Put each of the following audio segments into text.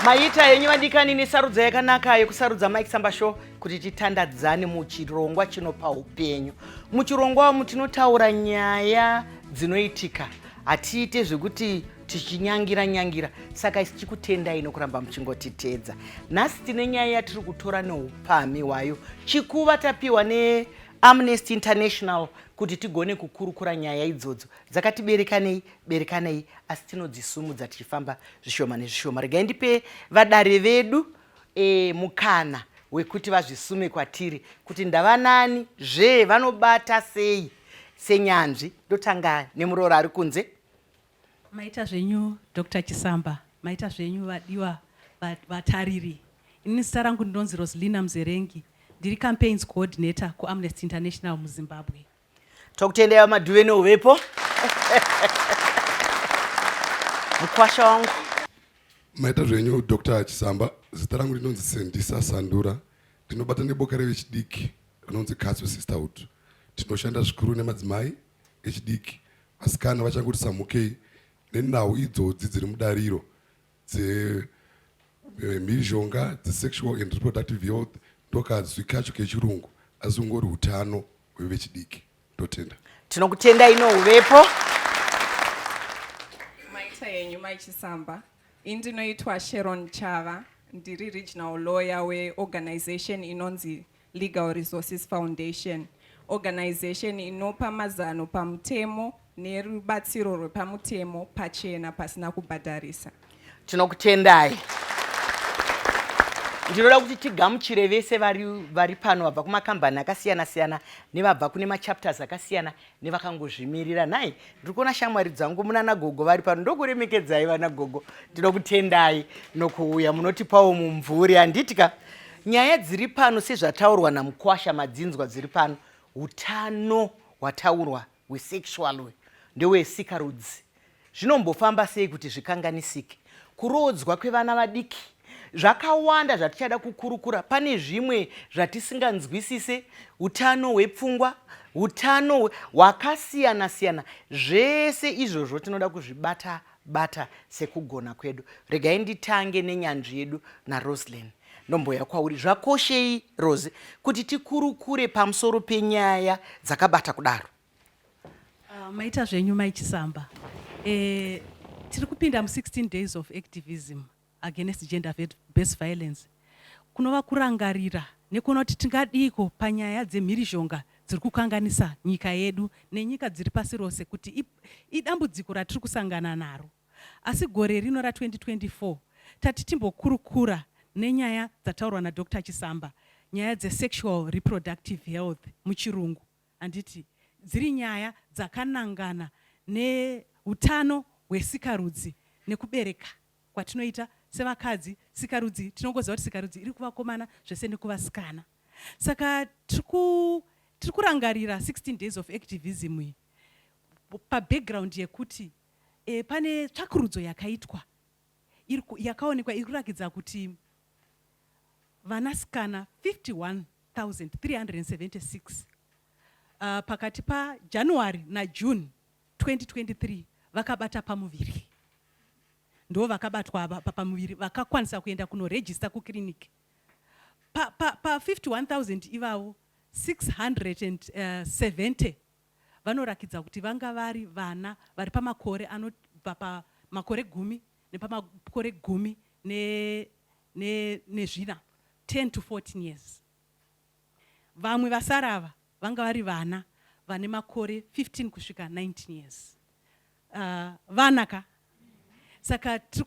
Maita henyu vadikani nesarudzo yakanaka yekusarudza Mike Samba Show kuti titandadzane muchirongwa chinopa upenyu. Muchirongwa umu tinotaura nyaya dzinoitika, hatiite zvekuti tichinyangira nyangira. Saka isu tichikutendai nokuramba muchingotiteedza. Nhasi tine nyaya yatiri kutora neupamhi hwayo chikuva tapiwa neAmnesty International kuti tigone kukurukura nyaya idzodzo dzakati berekanei berekanei, asi tinodzisumudza tichifamba zvishoma nezvishoma. Regai ndipe vadare vedu mukana wekuti vazvisume kwatiri kuti ndavanani zve vanobata sei senyanzvi. Ndotanga nemuroora ari kunze. Maita zvenyu Dr. Chisamba, maita zvenyu vadiwa vatariri. Inini zita rangu ndinonzi Roselina Mzerengi, ndiri campaigns coordinator kuAmnesty International muZimbabwe. Tokutendai VaMadhuve neuvepo. Mukwasha wangu. Maita zvenyu Dr. Chisamba, zita rangu rinonzi Sendisa Sandura, ndinobata neboka revechidiki rinonzi Katsu Sisterhood. Tinoshanda zvikuru nemadzimai echidiki, vasikana vachangoti samukei nenhau idzodzi dziri mudariro dzemhirizhonga, dzesexual and reproductive health, ndokazwi kacho kechirungu, asi ungori utano hwevechidiki. Ndotenda. Tinokutendai nouvepo. Maita henyu Mai Chisamba. Ini ndinoitwa Sharon Chava, ndiri regional lawyer weorganization inonzi Legal Resources Foundation, organization inopa mazano pamutemo nerubatsiro rwepamutemo pachena pasina kubhadharisa. Tinokutendai. Ndinoda kuti tigamuchire vese vari pano vabva kumakambani akasiyana siyana nevabva kune machapters akasiyana nevakangozvimirira. Nhai, ndiri kuona shamwari dzangu munana gogo vari pano, ndokuremekedzai vana gogo, ndinokutendai nokuuya munotipawo mumvuri, handiti ka? Nyaya dziri pano sezvataurwa namukwasha madzinzwa dziri pano, utano hwataurwa hwesexual ndewesikarudzi. Zvinombofamba sei kuti zvikanganisike? Kuroodzwa kwevana vadiki. Zvakawanda zvatichada kukurukura. Pane zvimwe zvatisinganzwisise, utano hwepfungwa, utano hwakasiyana-siyana. Zvese izvozvo tinoda kuzvibata bata sekugona kwedu. Regai nditange nenyanzvi yedu naRoslyn. Ndomboya kwauri. Zvakoshei, Rose, kuti tikurukure pamusoro penyaya dzakabata kudaro? Maita zvenyu Mai Chisamba. Tiri kupinda mu 16 days of activism against gender based violence, kunova kurangarira nekuona kuti tingadiiko panyaya dzemhirizhonga dziri kukanganisa nyika yedu nenyika dziri pasi rose, kuti idambudziko ratiri kusangana naro. Asi gore rino ra 2024 tati timbokurukura nenyaya dzataurwa naDr Chisamba, nyaya dzesexual reproductive health muchirungu, handiti, dziri nyaya dzakanangana neutano hwesikarudzi nekubereka kwatinoita sevakadzi. Sikarudzi, tinongoziva kuti sikarudzi iri kuvakomana zvese nekuvasikana. Saka tiri kurangarira 16 days of activism iyi pabackground yekuti pane tsvakurudzo yakaitwa yakaonekwa iri kurakidza kuti vanasikana 51,376 pakati paJanuary naJune 2023 vakabata pamuviri. Ndo vakabatwa pamuviri vakakwanisa kuenda kunorejista kukiriniki. Pa 51,000 ivavo, 670 vanorakidza kuti vanga vari vana vari pamakore anobva pamakore 10 nepamakore 14, 10 to 14 years. Vamwe vasara ava vanga vari vana vane makore 15 kusvika 19 years. Vana ka. Saka tiri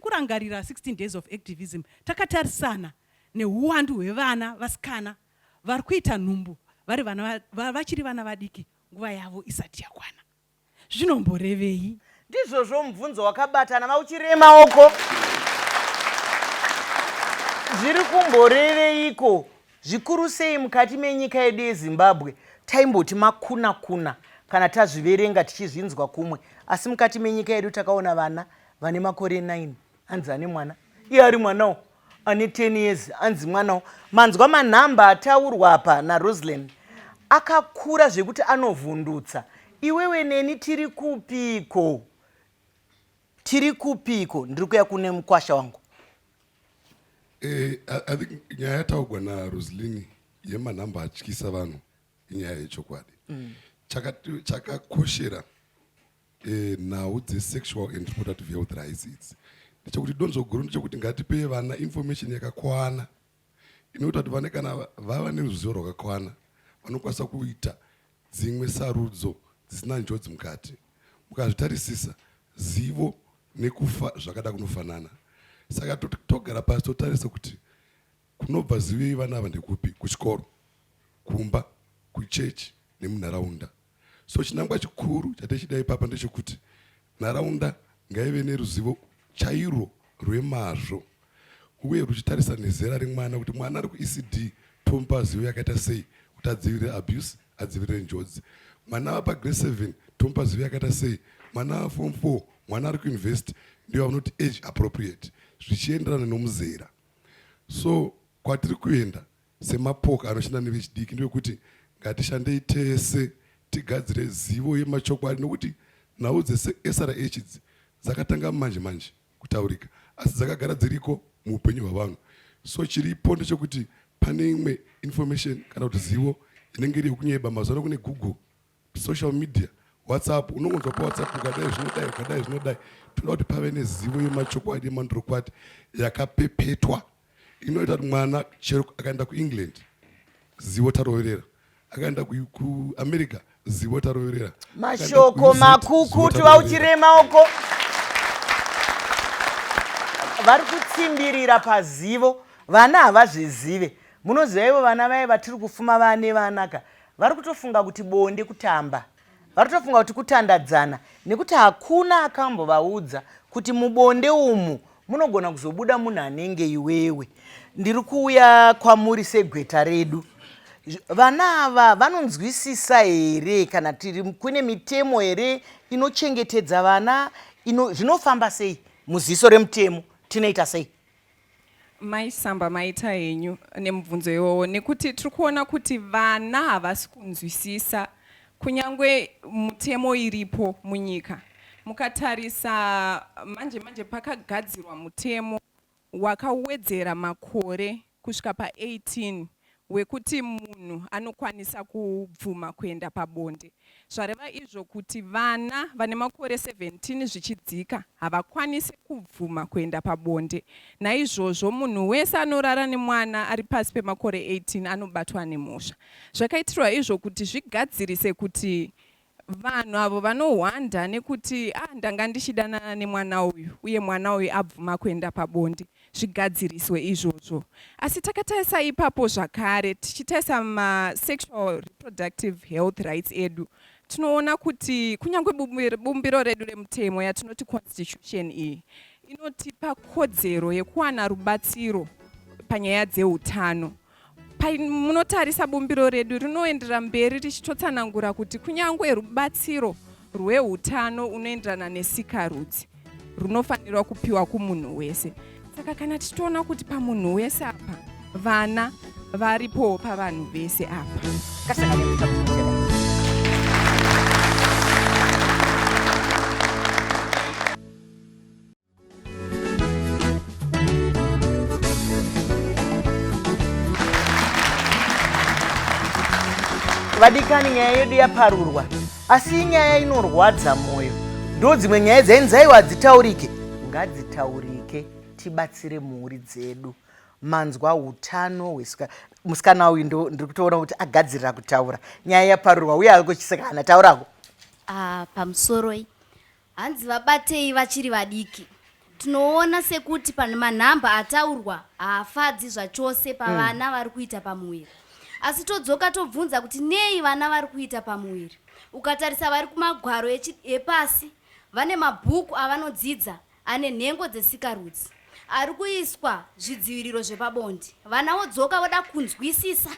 kurangarira 16 days of activism takatarisana neuwandu hwevana vasikana vari kuita nhumbu vari vana vachiri vana vadiki, nguva yavo isati yakwana. Zvinomborevei? Ndizvozvo, mubvunzo wakabatana vauchire maoko. Zviri kumboreveiko zvikuru sei mukati menyika yedu yeZimbabwe? Taimboti makuna kuna kana tazviverenga tichizvinzwa kumwe, asi mukati menyika yedu takaona vana vane makore 9 hanzi ane mwana, iye ari mwanawo ane 10 years anzi mwanawo. Manzwa manhamba ataurwa apa naRoslyn, akakura zvekuti anovhundutsa. Iwewe neni tiri kupiko? Tiri kupiko? Ndiri kuya kune mukwasha wangu. Eh, I think nyaya yataugwa naRoslini yemanhamba atyisa vanhu inyaya yechokwadi. Chakakoshera nhau dzesexual and reproductive health rights idzi ndechekuti donzvo guru ndechekuti ngatipei vana information yakakwana inoita kuti vane kana vava neruzivo rwakakwana vanokwanisa kuita dzimwe sarudzo dzisina njodzi mukati. Mukazvitarisisa, zivo nekufa zvakada kunofanana. Saka togara pasi totarisa kuti kunobva zivo yevana ava ndekupi, kuchikoro, kumba, kuchechi nemunharaunda. So chinangwa chikuru chatichida ipapa ndechekuti nharaunda ngaive neruzivo chairwo rwemazvo uye ruchitarisa nezera remwana kuti mwana ari kuECD tomupa zivo yakaita sei kuti adzivirire abuse, adzivirire njodzi. Mwana ava pagrade 7 tomupa zivo yakaita sei, mwana ava form 4, mwana ari kuuniversity, ndiyo vanoti age appropriate zvichienderana nomuzera. So kwatiri kuenda semapoka anoshanda nevechidiki ndewekuti ngatishandei tese tigadzire zivo yemachokwadi, nokuti nhau dzeSRH idzi dzakatanga manje manje kutaurika asi dzakagara dziriko muupenyu hwavanhu. So chiripo ndechekuti pane imwe information kana kuti zivo inenge iri yekunyeba. Mazuva ano kune Google, social media, WhatsApp, unongonzwa paWhatsApp ukadai zvinodai, ukadai zvinodai. Toda kuti pave nezivo yemachokwadi yemandorokwati yakapepetwa inoita kuti mwana chero akaenda kuEngland zivo taroverera, akaenda kuAmerica zivo taroverera. Mashoko makukutu vauchire maoko vari kutsimbirira pazivo. Vana havazvizive. Munoziva ivo vana vaye vatiri kufuma vane vanaka vari kutofunga kuti bonde kutamba, vari kutofunga kuti kutandadzana, nekuti hakuna akambovaudza kuti mubonde umu munogona kuzobuda munhu anenge iwewe. Ndiri kuuya kwamuri segweta redu. Vana ava vanonzwisisa here kana tiri kune mitemo here inochengetedza vana? Zvinofamba sei muziso remutemo? Tinoita sei? Mai Samba, maita henyu nemubvunzo iwowo, nekuti tiri kuona kuti vana havasi kunzwisisa kunyange mutemo iripo munyika. Mukatarisa manje manje pakagadzirwa mutemo wakawedzera makore kusvika pa18 wekuti munhu anokwanisa kubvuma kuenda pabonde. Zvareva izvo kuti vana vane makore 17 zvichidzika havakwanise kubvuma kuenda pabonde. Naizvozvo munhu wese anorara nemwana ari pasi pemakore 18 anobatwa nemhosva. Zvakaitirwa izvo kuti zvigadzirise kuti vanhu avo vanohwanda nekuti ah, ndanga ndichidanana nemwana uyu uye mwana uyu abvuma kuenda pabonde, zvigadziriswe izvozvo. Asi takatarisa ipapo zvakare, tichitarisa masexual reproductive health rights edu, tinoona kuti kunyange bumbiro redu remutemo yatinoti constitution iyi inotipa kodzero yekuwana rubatsiro panyaya dzeutano. Munotarisa bumbiro redu rinoenderera mberi richitotsanangura kuti kunyange rubatsiro rweutano unoenderana nesikarudzi runofanirwa kupiwa kumunhu wese. Saka kana tichitoona kuti pamunhu wese apa vana varipowo pavanhu vese apa. Vadikani, nyaya yedu yaparurwa, asi inyaya inorwadza mwoyo. Ndo dzimwe nyaya dzainzaiwa hadzitaurike, ngadzitaurike tibatsire mhuri dzedu. Manzwa utano hwesika musikana uyu ndiri kutoona kuti agadzirira kutaura. Nyaya yaparurwa uye akuchisikana taurako. Ah, pamusoroi Hanzi vabatei vachiri vadiki. Tinoona sekuti pane manhamba ataurwa haafadzi zvachose pavana mm. vari kuita pamuviri. Asi todzoka tobvunza kuti nei vana vari kuita pamuviri. Ukatarisa vari kumagwaro epasi vane mabhuku avanodzidza ane nhengo dzesikarudzi ari kuiswa zvidziviriro zvepabonde. Vana vodzoka voda kunzwisisa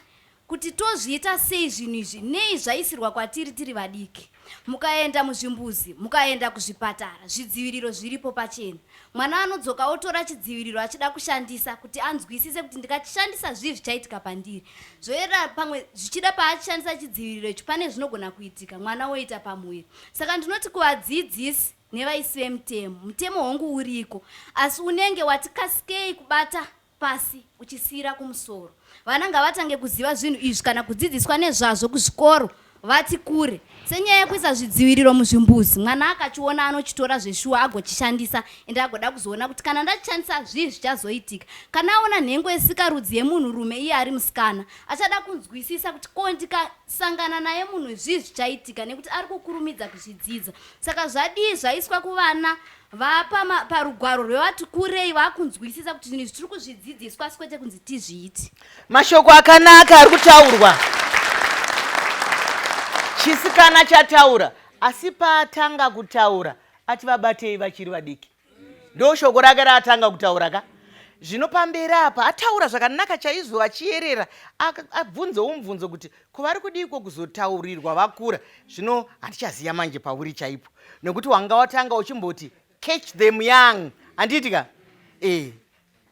Kuti tozviita sei zvinhu izvi, nei zvaisirwa kwatiri tiri vadiki? Mukaenda muzvimbuzi, mukaenda kuzvipatara, zvidziviriro zviripo pachena. Mwana anodzoka otora chidziviriro achida kushandisa kuti anzwisise kuti ndikachishandisa zvii zvichaitika pandiri. Zvoera pamwe zvichida paachishandisa chidziviriro ichi pane zvinogona kuitika, mwana oita pamuviri. Saka ndinoti kuvadzidzisi. nevaisi vemutemo. Mutemo hongu uriko, asi unenge wati kasikei kubata pasi uchisiira kumusoro. Vana ngavatange kuziva zvinhu izvi kana kudzidziswa nezvazvo kuzvikoro vati kure. Senyaya yekuisa zvidziviriro muzvimbuzi, mwana akachiona anochitora zveshuwa agochishandisa ende agoda kuzoona kuti kana ndachishandisa zvii zvichazoitika. Kana aona nhengo yesikarudzi yemunhurume iye ari musikana, achada kunzwisisa kuti ko ndikasangana naye munhu zvii zvichaitika nekuti ari kukurumidza kuzvidzidza. Saka zvadii zvaiswa kuvana vapa parugwaro rwevati kurei vakunzwisisa kuti zvinhu izvi tiri kuzvidzidziswa asi kwete kunzi tizviite. Mashoko akanaka ari kutaurwa. Chisikana chataura asi paatanga kutaura ati vabatei vachiri vadiki. Ndo shoko rake raatanga kutaura ka. Zvino pamberi apa ataura zvakanaka chaizvo achiyerera abvunzewo mubvunzo kuti ko vari kudiiko kuzotaurirwa vakura. Zvino handichaziva manje pauri chaipo nekuti wanga watanga uchimboti catch them young handiti ka eh.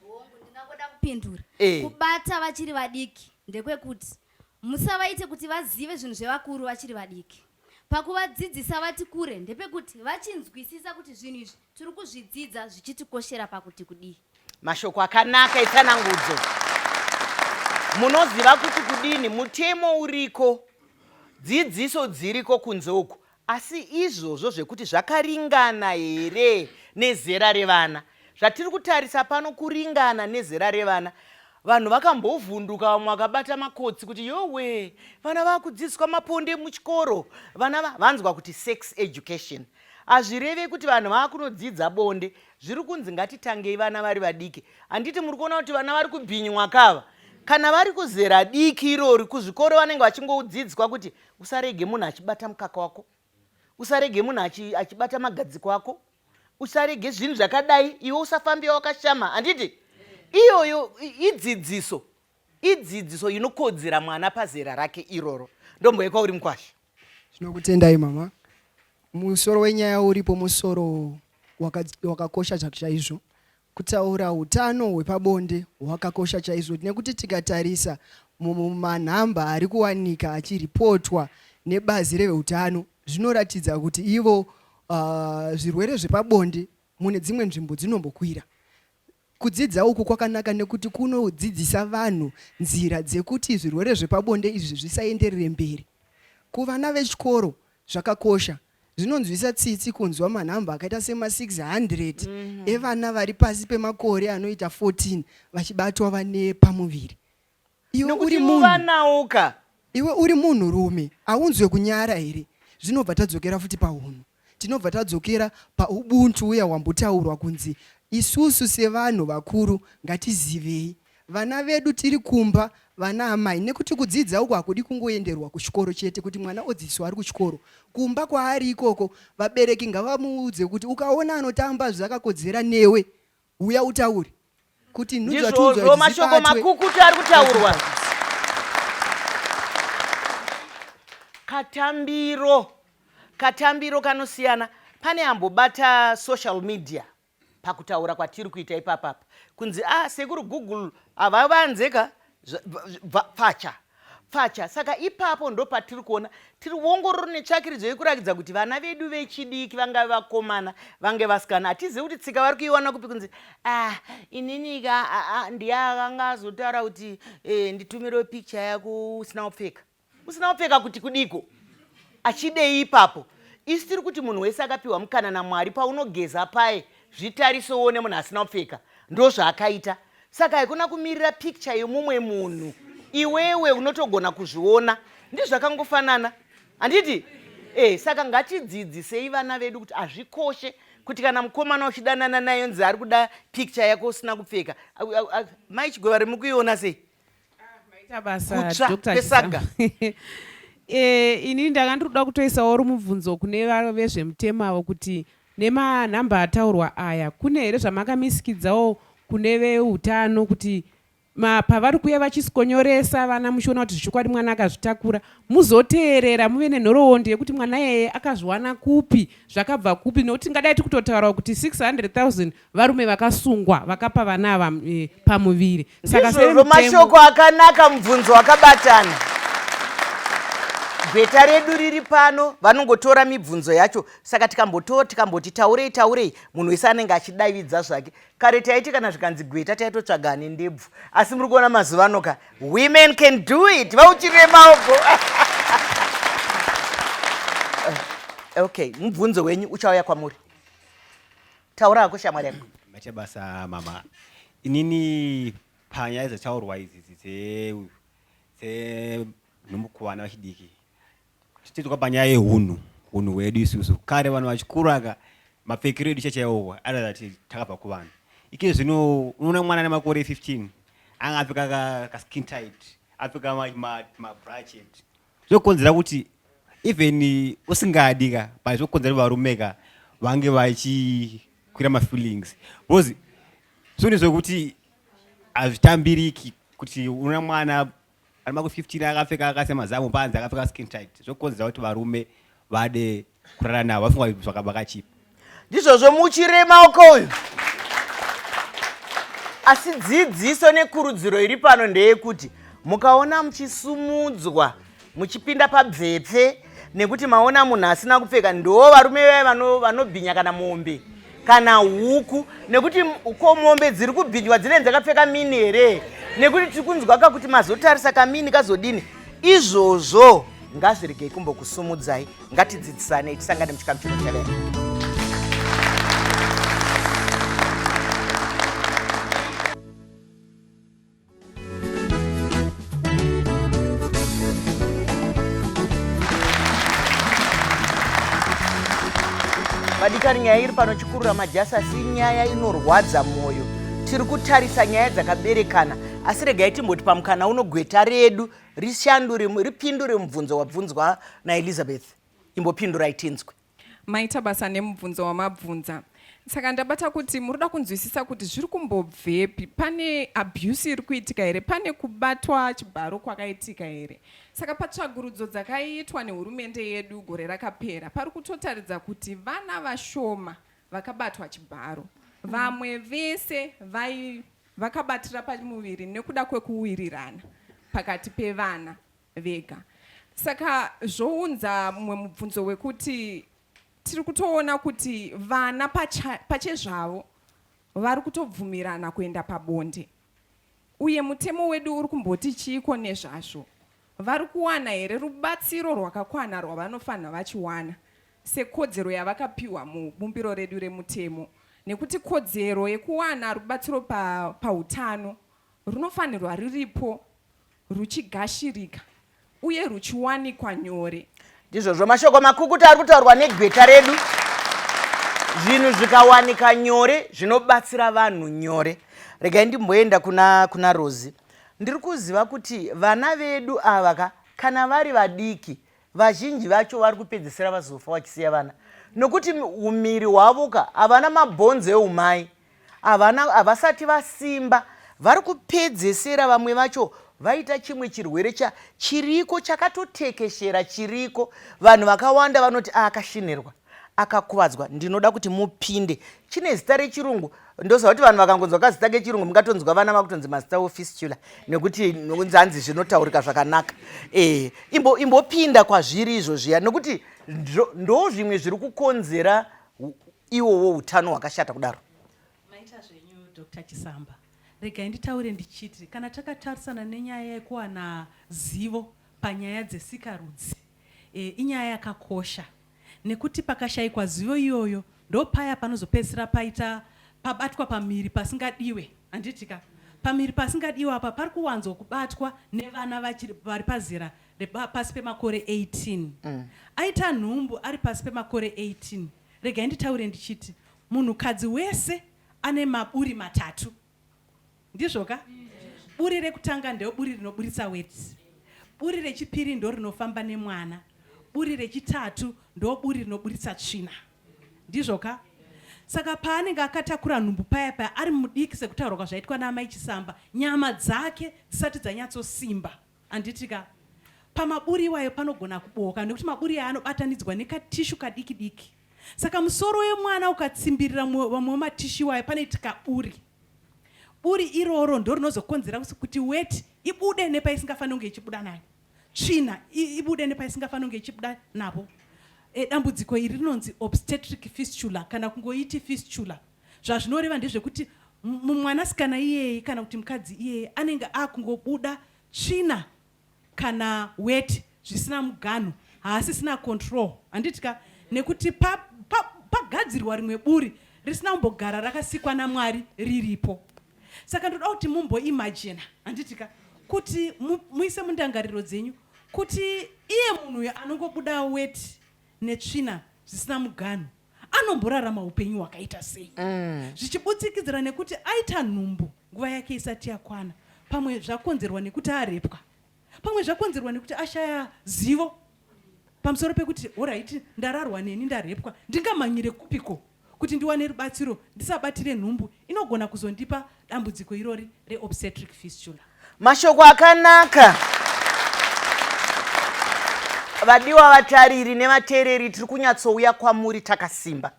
Hongu, ndingangoda kupindura. Eh. Kubata vachiri vadiki ndekwekuti musavaite kuti vazive zvinhu zvevakuru vachiri vadiki. Pakuvadzidzisa vati kure ndepekuti vachinzwisisa kuti zvinhu izvi tiri kuzvidzidza zvichitikoshera pakuti kudii. Mashoko akanaka etsanangudzo. Munoziva kuti kudini mutemo uriko, dzidziso dziriko kunze uku, asi izvozvo zvekuti zvakaringana here nezera revana zvatiri kutarisa pano kuringana nezera revana vanhu vakambovhunduka vamwe vakabata makotsi kuti yowe vana vakudzidziswa maponde muchikoro vana vanzwa kuti sex education hazvireve kuti vanhu vakunodzidza bonde zviri kunzi ngatitangei vana vari vadiki handiti muri kuona kuti vana vari kubhinywa kava kana vari kuzera diki irori kuzvikoro vanenge vachingodzidzwa kuti usarege munhu achibata mukaka wako usarege munhu achibata magadziko ako usarege zvinhu zvakadai iwe usafambira wakashama handiti iyoyo idzidziso idzidziso inokodzera mwana pazera rake iroro ndomboye kwauri mukwasha Tinokutendai mama. Musoro wenyaya uripo musoro wakakosha waka chaizvo. Kutaura utano hwepabonde hwakakosha chaizvo nekuti tikatarisa mumanhamba ari kuwanika achiripotwa nebazi reveutano zvinoratidza kuti ivo zvirwere zvepabonde mune dzimwe nzvimbo dzinombokwira. Kudzidza uku kwakanaka nekuti kunodzidzisa vanhu nzira dzekuti zvirwere zvepabonde izvi zvisaenderere mberi. Kuvana vechikoro zvakakosha. Zvinonzwisa tsitsi kunzwa manhamba akaita sema 600 evana vari pasi pemakore anoita 14 vachibatwa vane pamuviri. Iwe uri munhu vanawoka. Iwe uri munhurume haunzwe kunyara here? Zvinobva tadzokera futi pahunhu. Tinobva tadzokera paubuntu uya hwambotaurwa kunzi isusu sevanhu vakuru ngatizivei vana vedu tiri kumba vana amai nekuti kudzidza uku hakudi kungoenderwa kuchikoro chete kuti mwana odzidziswa ari kuchikoro. Kumba kwaari ikoko vabereki ngavamuudze kuti ukaona anotamba zvakakodzera newe Huya utaure kuti ndizvozvo mashoko makukutu ari kutaurwa katambiro katambiro kanosiyana pane ambobata social media pakutaura kwatiri kuita ipapapa kunzi ah sekuru google havavanze ka pfacha pfacha saka ipapo ndopatiri kuona tiri ongororo netsvakiridzo yekurakidza kuti vana vedu vechidiki vangave vakomana vange vasikana hatizivi kuti tsika vari kuiwana kupi kunzi ah ininika ah, ah, ndiye akanga azotaura kuti eh, nditumirewo picture yako usina kupfeka usina kupfeka kuti kudiko achidei ipapo isu tiri kuti munhu wese akapiwa mukana namwari paunogeza paye zvitariso uone munhu asina kupfeka ndozvaakaita saka haikona kumirira picture yemumwe munhu iwewe unotogona kuzviona ndizvakangofanana handiti e saka ngatidzidzisei vana vedu kuti hazvikoshe kuti kana mukomana uchidanana naye nzi ari kuda picture yako usina kupfeka mai chigweva rimukuiona sei Maita basa Kutsva Dr. kwesaga. Chisamba. Eh, ini ndanga ndiri kuda kutoisawo rumubvunzo kune vezvemutemo avo kuti nemanhamba ataurwa aya kune here zvamakamisikidzao kune veutano kuti ma, pavari kuuya vachiskonyoresa vana muchiona kuti zvechokwadi mwana akazvitakura muzoteerera muve nenhoroondo yekuti mwana iyeye akazviwana kupi zvakabva kupi nokuti tingadai tiri kutotaurawo kuti 600 000 varume vakasungwa vakapa vana ava eh, pamuviri saka ndizvozvo mashoko akanaka mubvunzo wakabatana. Gweta redu riri pano, vanongotora mibvunzo yacho. Saka tikambotora tikamboti taurei taurei, munhu wese anenge achidavidza zvake. Kare taiti kana zvikanzi gweta taitotsvaga ane ndebvu. Asi muri kuona mazuva ano ka, women can do it. Vauchire maoko. Okay, mubvunzo wenyu uchauya kwamuri. Taura hako shamwari yako. Maita basa mama. Inini panyaya dzataurwa idzi dzenhumbu kuvana vachidiki tichidzoka panyaya yehunhu hunhu hwedu isusu kare vanhu vachikuraka mapfekero edu chachaiwowo aratidza kuti takabva kuvanhu ike zvino unoona mwana ane makore 15 anga apfeka kaskin tight apfeka mabrachet zvokonzera kuti even usingadi ka but zvokonzera varume ka vange vachikwira mafeelings because zvinhu zvekuti hazvitambiriki kuti unoona mwana ari maku 15 akapfeka akasiya mazamu panze akapfeka skin tight zvokonzera kuti varume vade kurara navo vafunga kuti zvakachipa. Ndizvozvo muchirema uko uyu. Asi dzidziso nekurudziro iri pano ndeyekuti mukaona muchisumudzwa muchipinda pabvepfe nekuti maona munhu asina kupfeka ndo varume vaya vanobhinya kana mombe kana huku nekuti ko mombe dziri kubhinywa dzinenge dzakapfeka mini here nekuti tiri kunzwa ka kuti mazotarisa kamini kazodini izvozvo ngazviregei kumbokusumudzai ngatidzidzisanei tisangane muchikamu chinotevera. Vadikani, nyaya iri pano chikurura majasi, asi nyaya inorwadza mwoyo. Tiri kutarisa nyaya dzakaberekana, asi regai timboti pamukana uno gweta redu rishandure ripindure mubvunzo wabvunzwa naElizabeth. Imbopindurai tinzwe. Maita basa nemubvunzo wamabvunza. Saka ndabata kuti muri kuda kunzwisisa kuti zviri kumbobvepi, pane abuse iri kuitika here, pane kubatwa chibharo kwakaitika here. Saka patsvagurudzo dzakaitwa nehurumende yedu gore rakapera, pari kutotaridza kuti vana vashoma vakabatwa chibharo. Vamwe vese vai vakabatira pamuviri nekuda kwekuwirirana pakati pevana vega. Saka zvounza mumwe mubvunzo wekuti tiri kutoona kuti vana pachezvavo vari kutobvumirana kuenda pabonde uye mutemo wedu uri kumboti chiiko nezvazvo? Vari kuwana here rubatsiro rwakakwana rwavanofanira vachiwana sekodzero yavakapiwa mubumbiro redu remutemo? Nekuti kodzero yekuwana rubatsiro pautano runofanirwa riripo ruchigashirika uye ruchiwanikwa nyore. Ndizvozvo mashoko makukutu ari kutaurwa negweta redu. Zvinhu zvikawanika nyore zvinobatsira vanhu nyore. Regai ndimboenda kuna, kuna Rozi. Ndiri kuziva kuti vana vedu ava ka kana vari vadiki vazhinji vacho vari kupedzisira vazofa vachisiya vana nokuti umiri hwavo ka havana mabhonzo eumai havana havasati vasimba vari kupedzesera vamwe vacho vaita chimwe chirwere cha chiriko chakatotekeshera chiriko vanhu vakawanda vanoti ah, akashinirwa akakuvadzwa ndinoda kuti mupinde chine zita rechirungu ndoziva kuti vanhu vakangonzwa kazita kechirungu mungatonzwa vana vakutonzi mazita ofistula nekuti nokunzi hanzi zvinotaurika zvakanaka e, imbopinda kwazviri izvo zviya nekuti ndo zvimwe zviri kukonzera iwowo utano hwakashata kudaro. Maita zvenyu Dr Chisamba. Regai nditaure ndichiti kana takatarisana nenyaya yekuwana zivo panyaya dzesikarudzi e, inyaya yakakosha nekuti pakashaikwa zivo iyoyo ndopaya panozopedzisira paita pabatwa pamiri pasingadiwe handiti ka pamiri pasingadiwe apa pari kuwanzwa kubatwa nevana vachiri vari pazera pasi pemakore 18 mm. Aita nhumbu ari pasi pemakore 18 Regai nditaure ndichiti munhukadzi wese ane maburi matatu. Ndizvoka? Buri rekutanga ndeburi rinoburitsa weti. Buri rechipiri ndorinofamba nemwana. Buri rechitatu ndoburi rinoburitsa tsvina. Ndizvoka? Saka paanenge akatakura nhumbu paya paya ari mudiki sekutaurwa kwazvaitwa naamai Chisamba, nyama dzake dzisati dzanyatsosimba. Handiti ka? Pamaburi iwayo panogona kubooka nekuti maburi aya anobatanidzwa nekatishu kadiki diki. Saka musoro wemwana ukatsimbirira vamwe wematishu iwayo panoitika buri. Buri iroro ndorinozokonzera kuti weti ibude nepaisingafaniri kunge ichibuda nayo. tsvina ibude nepaisingafaniri kunge ichibuda napo. E, dambudziko iri rinonzi obstetric fistula kana kungoiti fistula. Zvazvinoreva ndezvekuti mumwanasikana iyeye kana kuti mukadzi iyeye anenge akungobuda tsvina kana weti zvisina muganhu, haasisina control, handiti ka? Nekuti pagadzirwa pa, pa rimwe buri risina kumbogara rakasikwa naMwari riripo. Saka ndoda kuti mumboimagina, handiti ka, kuti muise mundangariro dzenyu kuti iye munhu uyu anongobuda weti netsvina zvisina muganhu anomborarama upenyu hwakaita sei. Zvichibutsikidzira nekuti aita nhumbu nguva yake isati yakwana, pamwe zvakonzerwa nekuti arepwa, pamwe zvakonzerwa nekuti ashaya zivo pamusoro pekuti horaiti ndararwa neni ndarepwa, ndingamhanyire kupiko kuti ndiwane rubatsiro ndisabatire nhumbu inogona kuzondipa dambudziko irori reobstetric fistula. Mashoko akanaka. Vadiwa vatariri nevateereri, tiri kunyatsouya kwamuri takasimba.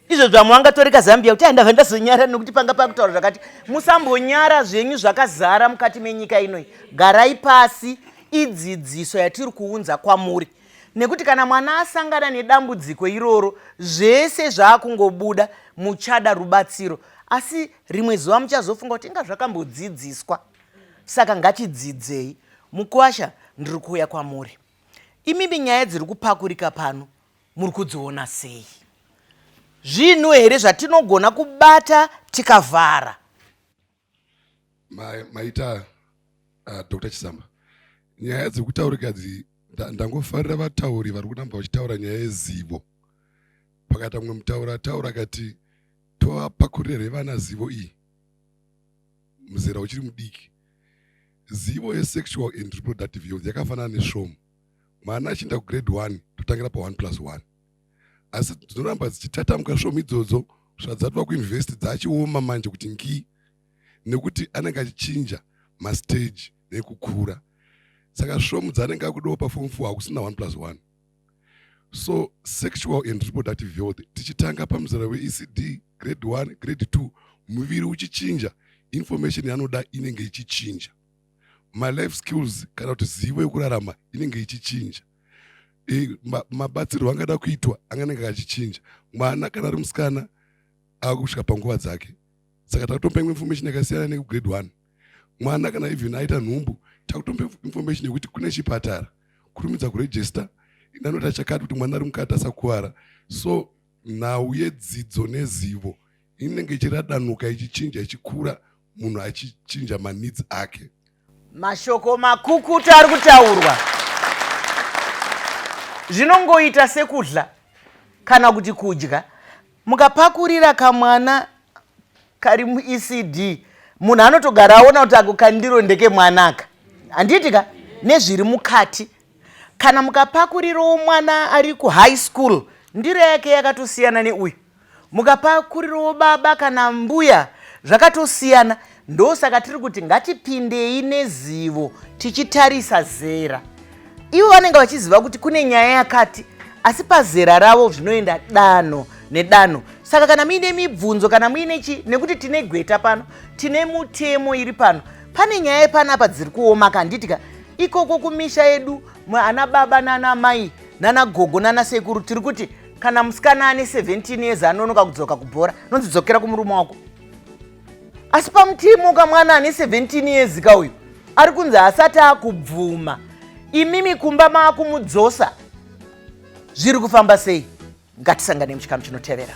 Izvo zvamwe vangatoreka Zambia kuti andava ndazonyara nekuti panga pakutaura zvakati. Musambonyara zvenyu zvakazara mukati menyika inoi. Garai pasi, idzidziso yatiri kuunza kwamuri. Nekuti kana mwana asangana nedambudziko iroro, zvese zvaakungobuda, muchada rubatsiro. Asi rimwe zuva muchazofunga kuti inga zvakambodzidziswa. Saka ngatidzidzei. Mukuwasha, ndiri kuuya kwamuri. Imimi nyaya dziri kupakurika pano muri kudziona sei? Zvinhu here zvatinogona kubata tikavhara? Maita Dr. Chisamba, nyaya dzekutaurika dzi ndangofarira vatauri vari kuramba vachitaura nyaya yezivo. Pakaita mumwe mutauri ataura akati tovapakurira here vana zivo iyi muzera uchiri mudiki. Zivo yesexual and reproductive health yakafanana nesvomu. Mwana achienda kugrade 1 totangira pa 1 plus 1, asi dzinoramba dzichitatamuka svomu idzodzo kusvika dzatova kuuniversity dzachioma manje kuti ngii, nekuti anenge achichinja mastage nekukura. Saka svomu dzaanenge akudiwa paform 4 hakusina 1 plus 1. So sexual and reproductive health tichitanga pamuzera weECD grade 1 grade 2, muviri uchichinja, information yaanoda inenge ichichinja, malife skills kana kuti zivo yekurarama inenge ichichinja, mabatsirwo angada kuitwa anganenge achichinja. Mwana kana ari musikana akusvika panguva dzake, saka takutomupa imwe information yakasiyana nekugrade 1. Mwana kana even aita nhumbu, takutomupa information yekuti kune chipatara, kurumidza kuregister, inanoita chakati kuti mwana ari mukati asakuvara. So nhau yedzidzo nezivo inenge ichiradanuka, ichichinja, ichikura, munhu achichinja maneeds ake. Mashoko makukutu ari kutaurwa. Zvinongoita sekudla kana kuti kudya. Mukapakurira kamwana kari muECD, munhu anotogara aona kuti ako kandiro ndekemwana aka, handiti ka, nezviri mukati. Kana mukapakurirawo mwana ari kuhigh school, ndiro yake yakatosiyana neuyu. Mukapakurirawo baba kana mbuya, zvakatosiyana. Ndosaka tiri kuti ngatipindei nezivo tichitarisa zera. Ivo vanenge vachiziva kuti kune nyaya yakati, asi pazera ravo zvinoenda danho nedanho. Saka kana muine mibvunzo, kana muine chi, nekuti tine gweta pano, tine mutemo iri pano, pane nyaya panapa dziri kuoma kanditi ka ikoko kumisha yedu, ana baba nana mai nana gogo nana sekuru, tiri kuti kana musikana ane 17 years anonoka kudzoka kubhora, nonzi dzokera kumurume wako. Asi pamutemo kamwana ane 17 years ka uyu ari kunzi asati akubvuma, imimi kumba maakumudzosa. Zviri kufamba sei? Ngatisangane muchikamu chinotevera.